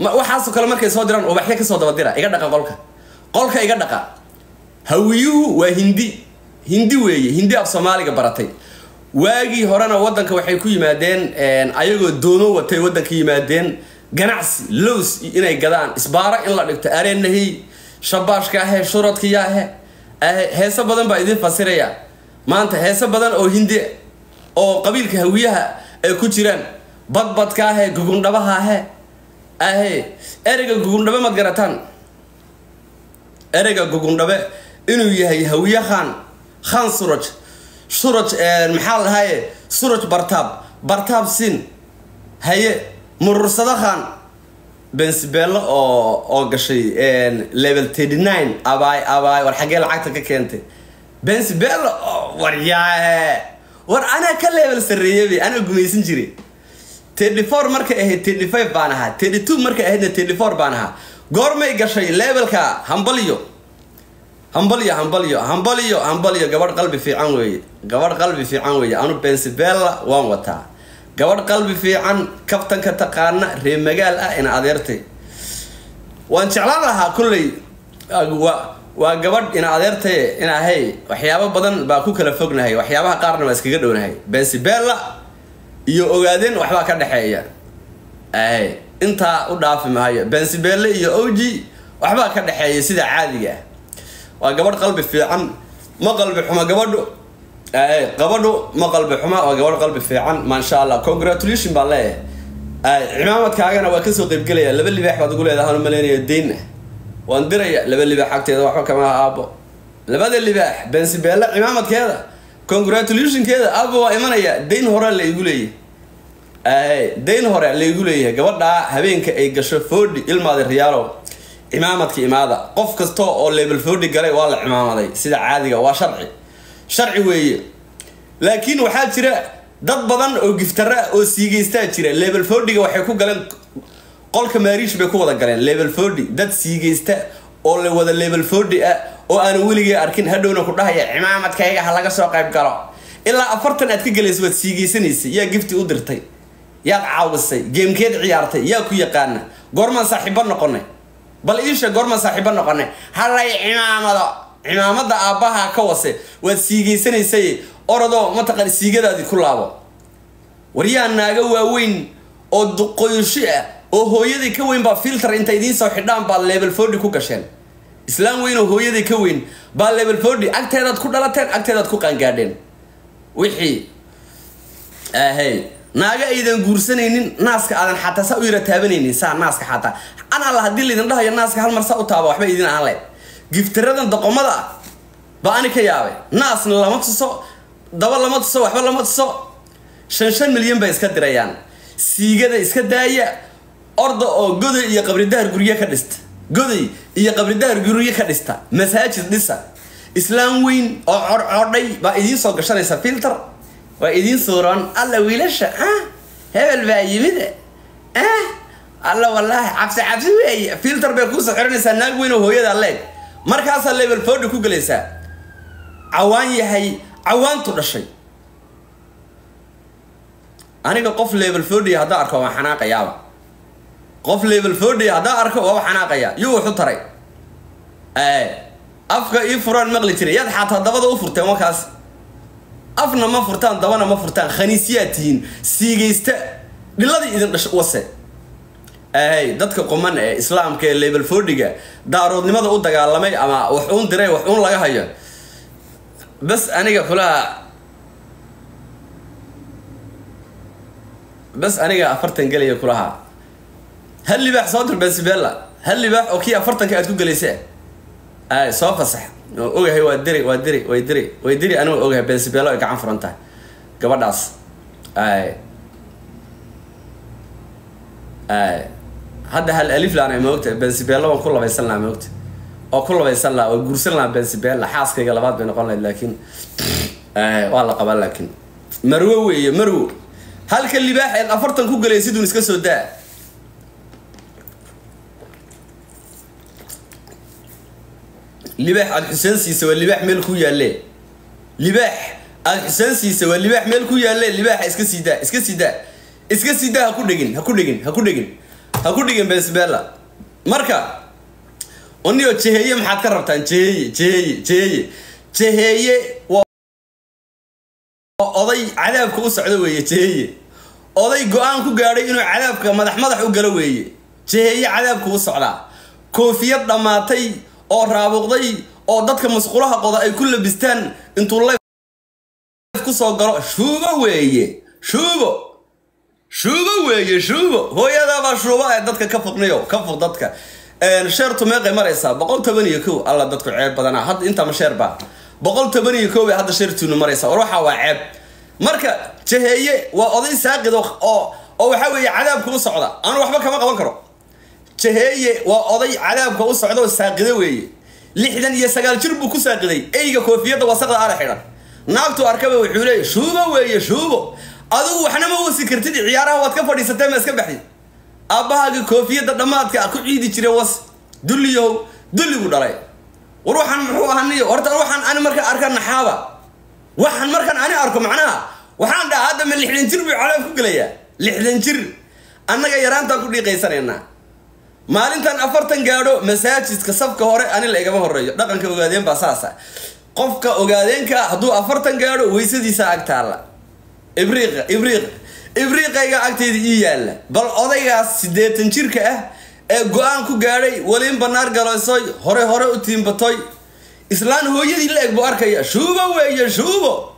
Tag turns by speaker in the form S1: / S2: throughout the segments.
S1: Waxaasoo kale markay soo diraan ubaxyo kasoo daba dira. Iga dhaqa qolka, qolka iga dhaqa. Hawiyuhu waa hindi, hindi weeye, hindi af Soomaaliga baratay. Waagii horena waddanka waxay ku yimaadeen ayagoo doomo watay, waddanka yimaadeen ganacsi, lows inay gadaan, isbaaro in la dhigto, areenahiy shabaashka ahe, shuradkiyaahe. Heeso badan baa idiin fasiraya maanta, heeso badan oo hindi oo qabiilka Hawiyaha ay ku jiraan, badbadka ahe, gugundhabaha ahe ahe. Ereyga gugundhabe maad garataan? Ereyga gugundhabe inuu yahay Hawiye khaan, khaan Suraj, Suraj maxaa la dhahaye, Suraj Bartaab, Bartaab Sin, haye, Murursado khaan. Bensibello oo gashay level 39. Abaay, abaay, war xaggee lacagta ka keentay Bensibello? War yaahe, war anaa ka level sarreeyay, anaa gumaysan jiray. 34 markay ahayd 35 baan ahaa, 32 markay ahaydna 34 baan ahaa. Goormay gashay levelka? Hambalyo, hambalyo, hambalyo, hambalyo, hambalyo. Gabadh qalbi fiican weeye, gabadh qalbi fiican weeye. Anu Bensibella waan wataa, gabadh qalbi fiican, kaftanka taqaana, reer magaal ah, ina adeertay waan jeclaan lahaa. Kulley waa gabadh ina adeertay ina hay. Waxyaabo badan baa ku kala fognahay, waxyaabaha qaarna waa iskaga dhownahay. Bensibella iyo Ogaadeen waxbaa ka dhexeeya ay intaa u dhaafi maayo. Bensibelle iyo OG waxbaa ka dhexeeya sida caadiga ah. Waa gabadh qalbi fiican, ma qalbi xuma gabadhu, gabadhu ma qalbi xuma, waa gabadh qalbi fiican, maasha Allah. Congratulation baan leeyahay. Cimaamadkaagana waa kasoo qaybgelaya. Laba libaax baad ugu leedahay, aan umaleynaya deyn ah. Waan diraya laba libaax, agteeda waxba kama aha aabo. Labada libaax Bensibelle cimaamadkeeda, congratulationkeeda aabo waa imanaya. Deyn hore la igu leeyahay, deyn hore la igu leeyahay. Gabadhaa habeenka ay gasho 40, ilmaadi riyaalow, cimaamadka imaada. Qof kasta oo level 40 galay waa la cimaamaday sida caadiga, waa sharci, sharci weeye. Laakiin waxaa jira dad badan oo giftara oo siigeystaa jira. Level 40-ga waxay ku galeen qolka maariish bay ku wada galeen level 40. Dad siigeysta oo la wada level 40 ah oo aanan weligay arkin, hadhowna ku dhahaya cimaamadkayga ha laga soo qayb galo. Ilaa 40 aad ka galaysa waad siigeysanaysay. Yaa gifti u dirtay? Yaad caawisay? Gamekeed ciyaartay? Yaa ku yaqaana? Goormaan saaxiibo noqonay? Bal iisha, goormaan saaxiibo noqonay? Halay cimaamado, cimaamada aabbaha ka wase. Waad siigeysanaysay, orodoo mataqaan siigadaadii ku laabo. Waryaa, naaga waaweyn oo duqoysho ah oo hooyadii ka weyn baa filter inta idiin soo xidhaan baad level 40 ku gasheen. Islaam weyn oo hooyadii ka weyn baa level 40, agteedaad ku dhalateen, agteedaad ku qaangaadheen. Wixii ahey, naaga aydan guursanaynin, naaska aadan xataa saa u yara taabanaynin, saa naaska xataa an alla haddii laydin dhahayo naaska hal mar saa u taaba, waxba idin ahaan lahayd. Giftaradan doqomada ah baa ani ka yaabay. Naasna lama tuso, daba lama tuso, waxba lama tuso. 5-5 milyan bay iska dirayaan. Siigada iska daaya, orda oo Goday iyo Qabridahar guryo ka dhista, Goday iyo Qabridahar guryo ka dhista, masaajid dhisa. Islaam weyn oo codcodhay baa idiin soo gashanaysa filter, waa idiin suuran. Alla wiilasha, ah, hebel baa yimid, ah, alla wallaahi cabsi cabsi weeye. Filter bay kuusoo xiranaysaa naag weyn oo hooyada leeg, markaasaa level 40 ku gelaysaa. Cawaan yahay, cawaantu dhashay. Aniga qof level 40 haddaan arko waan xanaaqayaaba. Qof level 40 haddaan arko waaba xanaaqaya. Yuu wuxu taray? Afka ii furaan maqli jiray, yaad xataa dabada u furteen wakaas. Afna ma furtaan, dabana ma furtaan. Khaniisyaad tihiin, siigaysta, dhiladii idin dhash wase. Dadka quman ee islaamka ee level 40-ga daaroodnimada u dagaalamay ama wax uun diray, wax uun laga hayo bas. Aniga kulaha bas, aniga 40 gelaya kulaha. Hal libaax soo dir Bensibella, hal libaax oo kii 40-ka aad ku gelaysa ay soo fasax. Oo ogahay, waa diri, waa diri, way diri, way diri. Anigu ogahay Bensibella ay gacan furan tahay gabadhaas. Ay hadda hal alif laan ay moogta Bensibella waan ku labaysan lahaa, moogta oo ku labaysan lahaa, oo guursan lahaa Bensibella, xaaskayga labaad bay noqon lahayd. Laakiin waa la qabaa, laakiin marwo weeye, marwo. Halka libaax eed 40 ku galay siduun iska soo daa. Libaax aad Xuseen siisa waa libaax meel ku yaalle. Libaax aad Xuseen siisa waa libaax meel ku yaalle. Libaaxa iska sii daa, iska sii daa, iska sii daa. Ha ku dhegin, ha ku dhegin, ha ku dhegin. Ha ku dhigin besbella. Marka oniyo Jeheeye maxaad ka rabtaan? Jeheeye, Jeheeye, Jeheeye, Jeheeye waa oday cadaabka u socdo weeye. Jeheeye oday go-aan ku gaadhay inuu cadaabka madax madax u galo weeye. Jeheeye cadaabka u socdaa. Koofiyad dhammaatay oo raabuqday oo dadka masqulaha qoda ay ku labistaan intuu live ku soo galo, shuubo weeye, shuubo, shuubo weeye, shuubo hooyadaabaa shuubo ee dadka ka fuqniyo, ka fuq dadka. Share-tu meeqay maraysaa? 111. Alla, dadku ceeb badanaa. Hadda intaa ma share baa? 111 bay hadda share-tuunu maraysaa. War waxaa waa ceeb. Marka Jaheeye waa oday saaqid oo waxaa weeye cadaabka u socda. Anu waxba kama qaban karo. Jaheeye waa oday cadaabka u socda oo saaqida weeye. 69 jir buu ku saaqiday eyga koofiyadda wasaqda ala xidhan. Naagtu arkaba wuxuu leeyahy shuubo weeye, shuubo. Adigu waxna ma wasi kartid, ciyaaraha waad ka fadhiisatee, ma iska baxdid? Aabbahaaga koofiyadda dhammaadka ku ciidi jiray was dulliyahow, dulligu dhalay. War waxaan muxuu ahaa niyo? Horta waxaan ani markaan arka naxaaba. Waxaan markaan ani arko, macnaha waxaan dhahaa, hadda ma 60 jir buu cadaab ku gelayaa? 60 jir annaga yaraantaan ku dhiiqaysanaynaa. Maalintan 40 gaadho, masaajidka safka hore ani la igama horeeyo. Dhaqanka Ogaadeen baa saasa. Qofka Ogaadeenka hadduu 40 gaadho, weysadiisa ag taalla, ibriiqa, ibriiq, ibriiqayga agtayda ii yaalla. Bal odaygaas 80 jirka ah ee go-aan ku gaadhay weliin banaar galaysoy, hore hore u tiimbatoy, islaan hooyadii la eg buu arkaya, shuubo weeye, shuubo.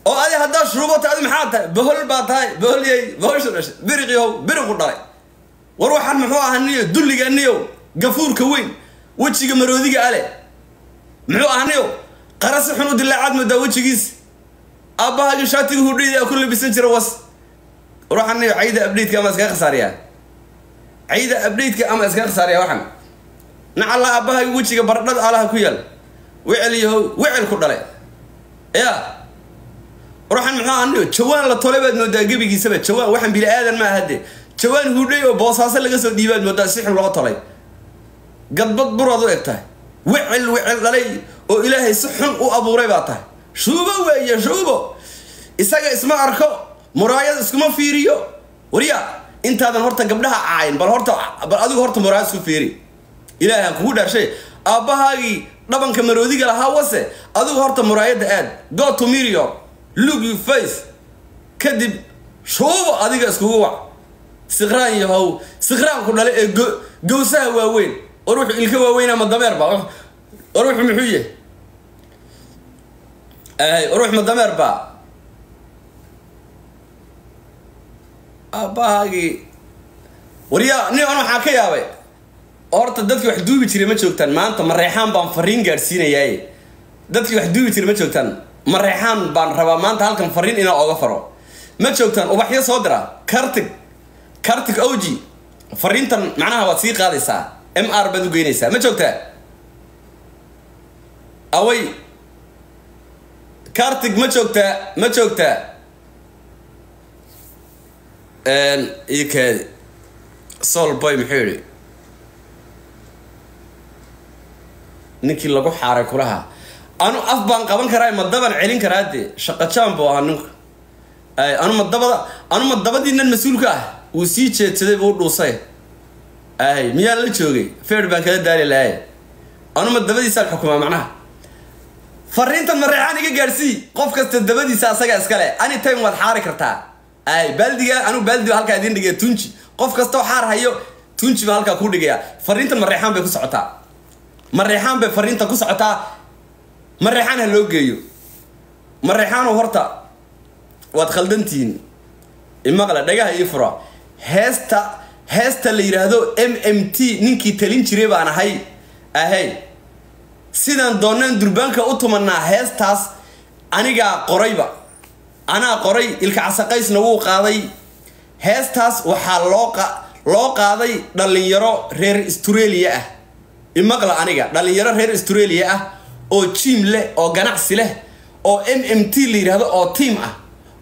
S1: Oo adi haddaa shuubo tahay, adi maxaa tahay? Bohol baa tahay, boholyey, bohosha dhashay, biriqiyow, biriqu dhalay. War waxaan muxuu ahaa niyo? Dulliga niyow, gafuurka weyn, wejiga maroodiga ale muxuu ahaa niyo? Qara si xun u dilaacaad moodaa wejigiis. Aabbahaagii shaatiga hudhayda ku labisan jira was. War waxaan niyo, cayda update-ka ama iskaga khasaariyaa, cayda update-ka ama iskaga khasaariyaa. Waxaan nacalla aabbahaagi wejiga baradhada alaha ku yaal, wecel yahow, wecel ku dhalay ya. War waxaan muxuu ahaa niyo? Jawaan la tolay baad moodaa gebigiisaba, jawaan. Waxaan bini aadan ma aha de. Jawaan hudhay oo Boosaaso laga soo dhiibaad moodaa, si xun loo tolay. Gadbad buraad u eg tahay, wecel, wecel dhalay oo Ilaahay si xun u abuuray baa tahay. Shuubo weeye, shuubo. Isaga isma arko, muraayad iskuma fiiriyo. Warya, intaadan horta gabdhaha caayin, bal horta, bal adigu horta muraayad isku fiiri. Ilaahay aan kugu dhaarshay, aabbahaagii dhabanka maroodiga lahaa wase. Adigu horta muraayadda aad, go to mirror, look your face, kadib shuubo adiga iskugu wac. Siqraan yahow, siqraan ku dhale ee gowsaha waaweyn. War wuxuu ilka waaweyn ama dameer ba? War wuxuu muxuu yahay? War wuxuu ma dameer ba? Aabbahaagii. Waryaa nin an waxaa ka yaabay horta, dadkii wax duubi jiray ma joogtaan maanta? Mareexaan baan fariin gaadhsiinayaaye. Dadkii wax duubi jiray ma joogtaan? Mareexaan baan rabaa maanta halkan fariin inaa ooga faro. Ma joogtaan? Ubaxyo soo dira. Kartig, Kartig oji, fariintan macnaha waad sii qaadaysaa, MR baad u geynaysaa. Ma joogtaa? Away Kartig, ma joogtaa? Ma joogtaa? Iyo kaadi. Sol Boy muxuu yidhi? Ninkii lagu xaaray kulaha, anu af baan qaban karaa, ma daban celin karaa dee? Shaqajaan buu ahaa ninku. Anu ma dabada, anu ma dabadiinan mas-uulka ah? Wuu sii jeedsaday, buu dhuusay. Ay, miyaan la joogay? Feer baan kala daali lahay. Anu ma dabadiisaan xukumaa? Macnaha fariintan Mareexaan iga gaadhsii. Qof kasta dabadiisa asaga iskale. Anytime waad xaari kartaa. Ay, baaldiga, anu baaldi baa halkaa idiin dhigaya, tunji. Qof kastoo xaar hayo, tunji baa halkaa kuu dhigaya. Fariintan Mareexaan bay ku socotaa, Mareexaan bay fariinta ku socotaa. Mareexaan ha loo geeyo. Mareexaanu horta waad khaldantihiin. Imaqla, dhagaha ii fura. Heesta la yidhaahdo MMT, ninkii talin jiray baan ahay, ahay sidaan doonaan durbaanka u tumanaa, heestaas anigaa qorayba, anaa qoray. Ilka Casaqaysna wuu qaaday heestaas. Waxaa loo qaaday dhallinyaro reer Australia ah. Imaqla aniga, dhallinyaro reer Australia ah oo gym leh oo ganacsi leh oo MMT la yidhaahdo oo team ah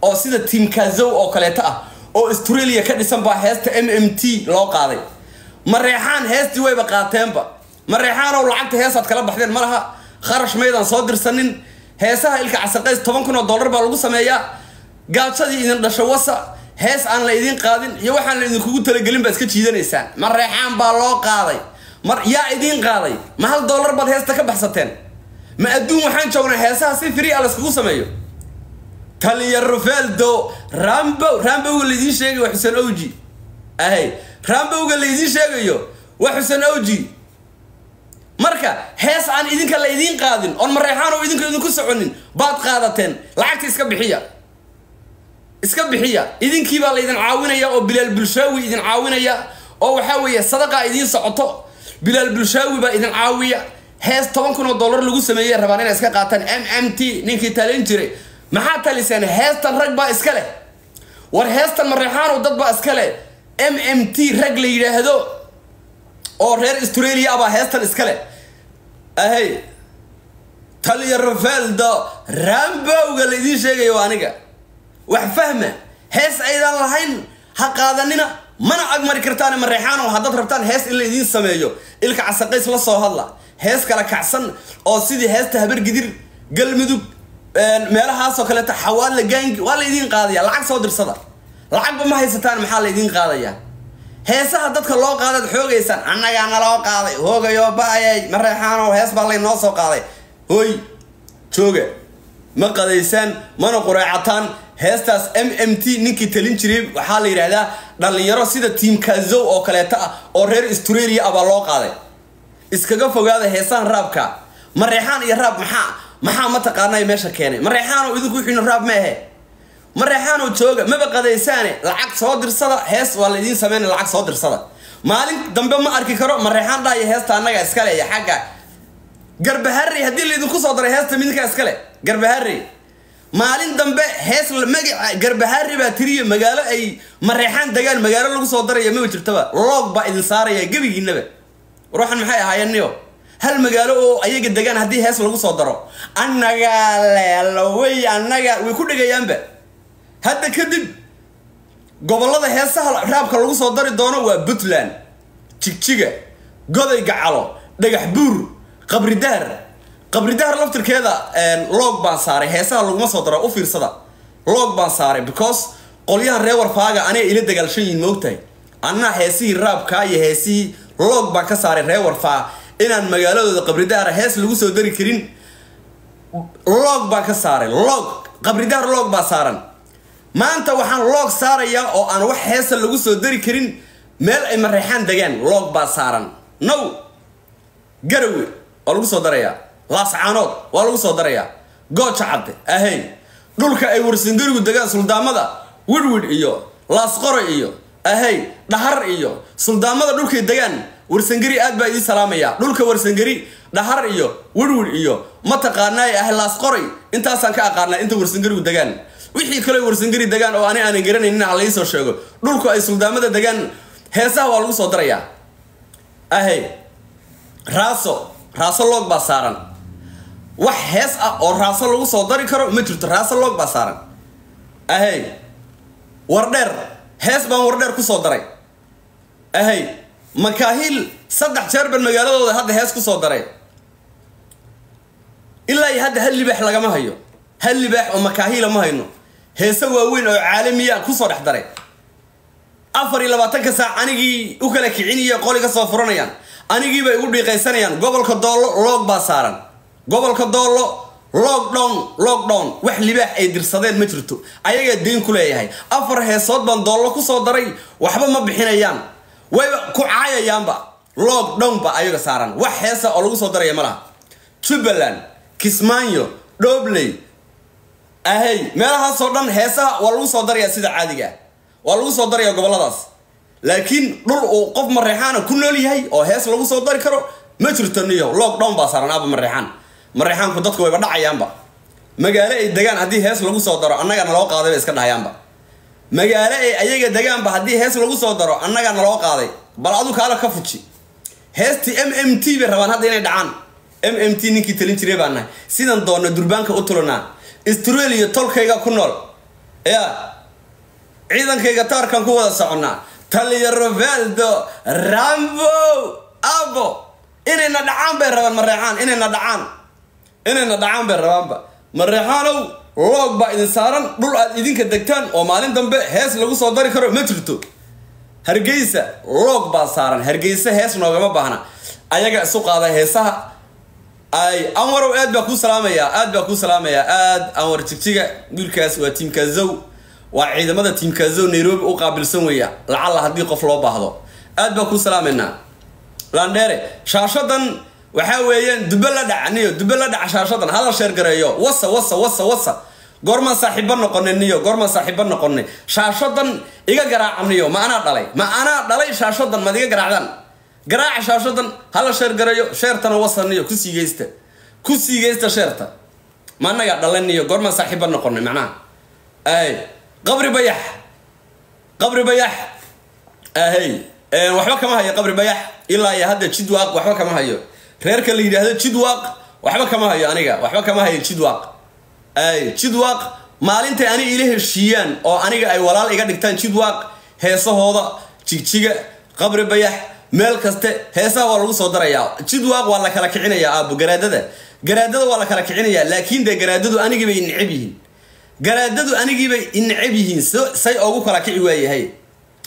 S1: oo sida Team Kazow oo kaleeto ah oo Australia ka dhisan baa heesta MMT loo qaaday. Mareexaan heestii wayba qaateenba. Mareexaanow, lacagta heesaad kala baxdeen ma laha, kharash maydaan soo dirsanin. Heesaha Ilka Casaqays $10,000 baa lagu sameeyaa. Gaajadii idin dhasho wasa. Hees aan la idiin qaadin iyo waxaan la idinkugu talagelin baa iska jiidanaysaan. Mareexaan baa loo qaaday. Mar yaa idiin qaaday? Ma $1 baad heesta ka baxsateen? Ma adduun waxaan joognaa heesaha si free ah layskugu sameeyo. Taliya Rufeldo Rambo, Rambowga laydiin sheegayo waa Xuseen Owji. Ahay, Rambowga laydiin sheegayo waa Xuseen Owji. Marka hees aan idinka la idiin qaadin oon mareexaan oo idinka idinku soconin baad qaadateen. Lacagta iska bixiya, iska bixiya. Idinkii baa laydin caawinaya oo Bilaal Bulshaawi idin caawinaya, oo waxaa weeye sadaqa idiin socoto. Bilaal Bulshaawi baa idin caawiya. Hees $10,000 lagu sameeyey rabaan inay iska qaataan. MMT ninkii talin jiray, maxaa taliseen? Heestan rag baa iska leh. War heestan mareexaanow dad baa iska leh. MMT rag la yidhaahdo oo reer Australia baa heestan iska leh. Ahay, taliya Rafeldo Rambowga laydiin sheegayo aniga wax fahma. Hees aydaan lahayn ha qaadanina, mana agmari kartaan mareexaanow. Haddaad rabtaan hees in laydiin sameeyo, Ilka Casaqays la soo hadla. Hees kala kacsan oo sidii heesta Habargidir, Galmudug, meelahaasoo kaleeta, Xawaadla gaangi, waa laydiin qaadaya. Lacag soo dirsada. Lacagba ma haysataan, maxaa laydiin qaadayaa? Heesaha dadka loo qaadaad xoogaysaan. Annagaa naloo qaaday, hoogayo ba-ayay. Mareexaanow, hees baa laynoo soo qaaday. Hooy jooga, ma qadaysaan mana qureecataan. Heestaas MMT ninkii talin jiray waxaa la yidhaahdaa dhallinyaro sida Team Kazow oo kaleeta ah oo reer Australia ah baa loo qaaday. Iskaga fogaada heesahan raabka. Mareexaan iyo raab maxaa mataqaanaa meesha keenay? Mareexaanow, idinku wixiinu raab ma ahe. Mareexaanow jooga, maba qadaysaane. Lacag soo dirsada, hees waa la idiin sameynaya. Lacag soo dirsada. Maalin dambe ma arki karo mareexaan dhahaya heesta annaga iskale. Iyo xagga Garbaharey haddii laydinku soo daray heesta midinkaa iskale Garbaharey. Maalin dambe hees magaca Garbaharey baa tiriya magaalo ay mareexaan degaan magaalo lagu soo daraya maba jirtaba. Loog baa idin saaraya gebigiinaba. Ruuxan maxay ahaayeen niyo? Hal magaalo oo ayaga degaan haddii hees lagu soo daro, annagaa leelawey, annaga way ku dhegayaanba. Hadda kadib gobollada heesaha raabka lagu soo dari doono waa Puntland, Jigjiga, Goday, Gacalo, Dhagax Buur, Qabridaar. Qabridaar laftirkeeda loog baan saaray, heesaha laguma soo daro. U fiirsada, loog baan saaray because qolyahan reer Warfaaga anay ila dagaalshan yihiin, moogtahay. Anna heesihii raabkaa iyo heesihii loog baan ka saaray. Reer Warfaa inaan magaaladooda Qabridaara hees lagu soo dari karin loog baan ka saaray. Loog Qabridaar loog baa saaran. Maanta waxaan loog saarayaa oo aan wax heesa lagu soo dari karin meel ay mareexaan degaan. Loog baa saaran. Now Garawe waa lagu soo darayaa, Laascaanood waa lagu soo darayaa, Gooja Cadde, ahey, dhulka ay Warsangarigu degaan, suldaamada Widhwidh iyo Laasqoray iyo, ahey, Dhahar iyo suldaamada dhulkay degaan Warsangari, aad baa idiin salaamaya. Dhulka Warsangari, Dhahar iyo Widhwidh iyo mataqaanaay, ah, Laasqoray, intaasaan ka aqaanaa inta Warsangarigu degaan. Wixii kaloo Warsangari degaan oo ani aanan garanaynin ha laysoo sheego. Dhulku ay suldaamada degaan heesaha waa lagu soo darayaa. Ahey, Raaso, Raaso loog baa saaran. Wax hees ah oo Raaso lagu soo dari karo ma jirto. Raaso loog baa saaran. Ahey, Wardheer hees baan Wardheer kusoo daray. Ahey, Makaahiil 3 jeer baan magaaladooda hadda hees kusoo daray. Ilaa iyo hadda hal libaax lagama hayo, hal libaax oo Makaahiila ma hayno. Heese waaweyn oo caalamiya kusoo dhex daray. 24-ka saac anigii u kala kiciniya qoli ka soo furanayaan, anigiibay igu dhiiqaysanayaan. Gobolka Doollo loog baa saaran. Gobolka Doollo lockdown, lockdown. Wax libaax ay dirsadeen ma jirto, ayagaa deyn ku leeyahay. 4 heesood baan Doollo kusoo daray, waxba ma bixinayaan, wayba ku caayayaanba. Lockdown ba ayaga saaran, wax heesa oo lagu soo daraya ma laha. Jubbaland, Kismaayo, Dhobley, ahey, meelahaasoo dhan heesaha waa lagu soo darayaa sida caadiga ah, waa lagu soo daraya gobolladaas. Laakiin dhul uu qof mareexaana ku nool yahay oo hees lagu soo dari karo ma jirto niyo. Lockdown baa saaran aaba mareexaan. Mareexaanku dadku wayba dhacayaanba. Magaalo ay degaan haddii hees lagu soo daro, annagana loo qaaday bay iska dhahayaanba. Magaalo ay ayaga degaanba haddii hees lagu soo daro, annagana loo qaaday. Bal adu kaala ka fuji. Heestii MMT bay rabaan hadda inay dhacaan. MMT ninkii talin jiray baan nahay, sidan doona durbaanka u tulanaa. Australia tolkayga ku nool ya ciidankayga taarkan ku wada soconnaa. Taliya Roveldo Rambo abo, inayna dhacaan bay rabaan mareexaan, inayna dhacaan, inayna dhacaan bay rabaanba mareexaanow. Loog baa idin saaran, dhul aad idinka degtaan oo maalin dambe hees lagu soo dari karo ma jirto. Hargeysa loog baa saaran, Hargeysa hees noogama baahna, ayaga isu qaada heesaha. Ay Anwarow, aad baa kuu salaamayaa, aad baa kuu salaamayaa, aad Anwar Jigjiga. Wiilkaas waa tiimka Zow, waa ciidamada tiimka Zow Nairobi u qaabilsan weeya, lacalla haddii qof loo baahdo. Aad baa kuu salaamaynaa, landheere. Shaashadan waxaa weeyaan dube la dhaca niyo, dube la dhaca shaashadan, hala share gareeyo. Wasa wasa wasa wasa, goormaan saaxiibo noqonay niyo? Goormaan saaxiibo noqonay? Shaashadan iga garaaca niyo. Ma anaa dhalay? Ma anaa dhalay? Shaashadan maad iga garaacdaan? Garaaca shaashadan, hala share gareeyo. Share-tana wasa niyo, ku siigeysta, ku siigeysta share-ta. Ma anagaa dhalay niyo? Goormaan saaxiibo noqonay macnaha? Ay Qabri Bayax, Qabri Bayax, ahey, waxba kama hayo Qabri Bayax ilaa iyo hadda. Jidwaaq waxba kama hayo, reerka la yidhaahdo Jidwaaq waxba kama hayo, aniga waxba kama hayo Jidwaaq. Ay Jidwaaq maalintay ani ila heshiiyaan oo aniga ay walaal iga dhigtaan, Jidwaaq heesahooda Jigjiga, Qabri Bayax, meel kaste heesaha waa lagu soo darayaa. Jidwaaq waa la kala kicinayaa, aabo. Garaadada, garaadada waa la kala kicinayaa, laakiin dee garaadadu anigii bay necab yihiin, garaadadu anigii bay necab yihiin. Say ugu kala kici waayahay?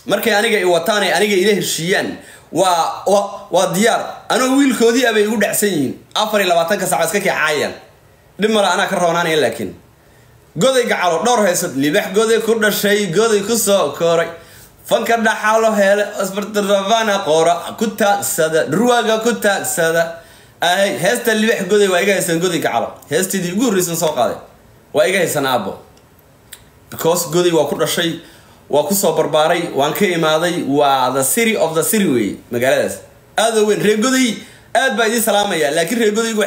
S1: Markay aniga i wataan ay aniga ila heshiiyaan, waa diyaar. Anoo wiilkoodii abay igu dhacsan yihiin, 24-ka saac iska kicaayaan. Dhib male, anaa ka roonaanaya. Laakiin Goday gacalo dhowr heysad, libax Goday ku dhashay, Goday ku soo koray, fanka dhaxalo hele, asbartaravana qoora ku taagsada, dhurwaaga ku taagsada. Ahay, heesta libax Goday waa iga haysan. Goday gacalo heesteedii ugu horreysan soo qaaday waa iga haysan, aabo, because Goday waa ku dhashay, waa kusoo barbaaray, waan ka imaaday. Waa the city of the city wey magaaladaas, aada weyn. Reer Goday aad baa idiin salaamaya, laakiin reer Godaygu